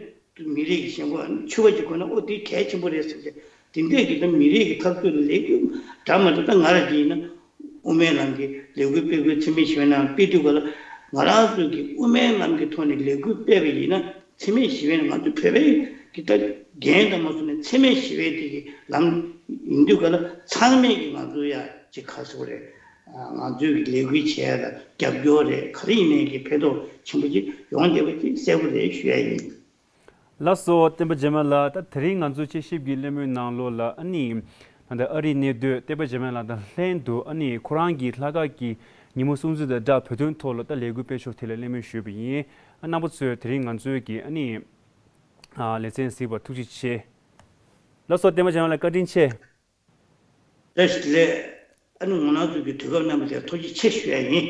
མི་རིགས་ཀྱི་ཞེན་ཁོག་ཕྱུ་པ་ཅིག་གོན་ན། ཨོ། དེ་གལ་ཆེན་པོ་རེད་ཟེར་ཏེ། དེ་འདྲས་ཀྱི་ད་མི་རིགས་ཀྱི་འཐབ་རྩོད་ལ་ལས་འགུལ་འདྲ་མ་འདྲ། ད་ང་རང་ཅིག་ཡིན་ན་དབུ་མའི་ལམ་གྱི་ལས་འགུལ་སྤེལ་དགོས། འཚེ་མེད་ཞི་བའི་ལམ་སྤེལ་དུས་ག་ལ། ང་རང་ཚོ་གི་དབུ་མའི་ལམ་གྱི་ཐོག་ནས་ལས་འགུལ་སྤེལ་བ་ཡིན་ན། འཚེ་མེད་ཞི་བའི་ལམ། ང་ཚོ་བོད་པའི་གི་ད་འགན་དང་མ་སོང་ནས། འཚེ་མེད་ཞི་བའི་དེ་གི་ལམ་ཡིན་དུས་ག་ལ། ཚང་མས་ཀྱི་ང་ཚོ་ཡ་ཅིག་ག་ཟེར་དགོས་རེད། ང་ཚོའི་གི་ལས་འགུལ་བྱས་ལ་རྒྱབ་སྐྱོར་རེད། ག་རེ་ཡིན་ནའི་གི་ཕན་ཐོགས་ཆེན་པོ་ཅིག་ཡོང་བསྡད་པ་ཅིག་གསལ་པོ་རེད་ཞུ་ཡ་ཡིན། ལགས་སོ། བསྟན་པ་རྗེས་མ་ལགས། ད་དེ་རིང་ང་ཚོའི་དཔྱད་ཞིབ་ཀྱི་གླེང་མོལ་ནང་ལོགས་ལ། ཨ་ནི་ད་ལྟ་ཨ་རིའི་གནས་སྡོད་བསྟན་པ་རྗེས་མ་ལགས་དང་ལྷན་དུ། ཨ་ནི་ཁོ་རང་གིས་ལྷག་དཀར་གྱི་ཉིན་མོ་སྲུང་བརྩི་དང་སྦྲགས་བོད་དོན་ཐོག་ལ་ད་ལས་འགུལ་སྤེལ་ཕྱོགས་ཐད་ལ་གླེང་མོལ་ཞུས་པ་ཡིན། ཨ། རྣམ་པ་ཚོས་དེ་རིང་ང་ཚོའི་གི། ཨ་ནི་ཨ། ལེ་ཚན་གཟིགས་པར་ཐུགས་རྗེ་ཆེ། ལགས་སོ། བསྟན་པ་རྗེས་མ་ལགས་བཀའ་དྲིན་ཆེ། བཀྲ་ཤིས་བདེ་ལེགས། ཨ་ནི་ངོ་ནང་ཚོས་ཀྱི་དུས་སྐབས་གནང་བ་དེར་ཐུགས་རྗེ་ཆེ་ཞུ་ཡ་ཡིན།